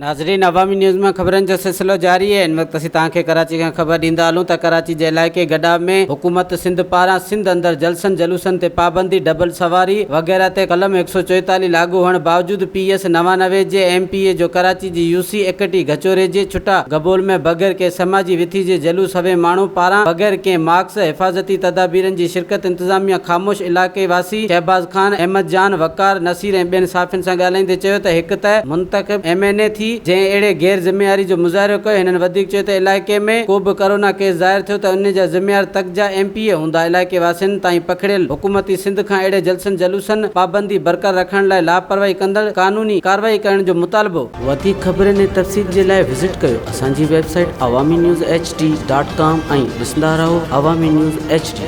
ناظرين عوامي نيوز مان خبرن جو سلسلو جاري آهي هن وقت اسين توهان کي ڪراچي کان خبر ڏيندا هلون ته ڪراچي جي علائقي گڏاپ ۾ حڪومت سنڌ پاران سنڌ اندر جلسن جلوسن تي پابندي ڊبل سواري وغيره تي قلم 144 لاڳو هئڻ باوجود پي ايس 99 جي ايم پي اي جو ڪراچي جي يو سي 31 گهچوري جي ڇٽا گبول ۾ بغير ڪنهن سماجي وٿي جي جلوس سوين ماڻهو پاران بغير ڪنهن ماڪس حفاظتي تدابيرن جي شرڪت انتظاميا خاموش علائقي واسي شهباز خان، احمد جان، وقار نصير ۽ ٻين صحافين سان ڳالهائيندي چيو ته هڪ ته منتخب ايم اين اي ٿي جنهن اهڙي غير ذميواري جو مظاهرو ڪيو هنن وڌيڪ چيو ته علائقي ۾ ڪو به ڪرونا ڪيس ظاهر ٿيو ته ان جا ذميوار تڪجا ايم پي اي هوندا علائقي واسين تائين پکڙيل حڪومتي سنڌ کان اهڙي جلسن جلوسن پابندي برقرار رکڻ لاء لاپرواهي ڪندڙ قانوني ڪارروائي ڪرڻ جو مطالبو. وڌيڪ خبرن ۽ تفصيل جي لاء وزٽ ڪيو اسان جي website Awami news H D dot com ۽ ڏسندا رهو عوامي نيوز ايڇ ڊي.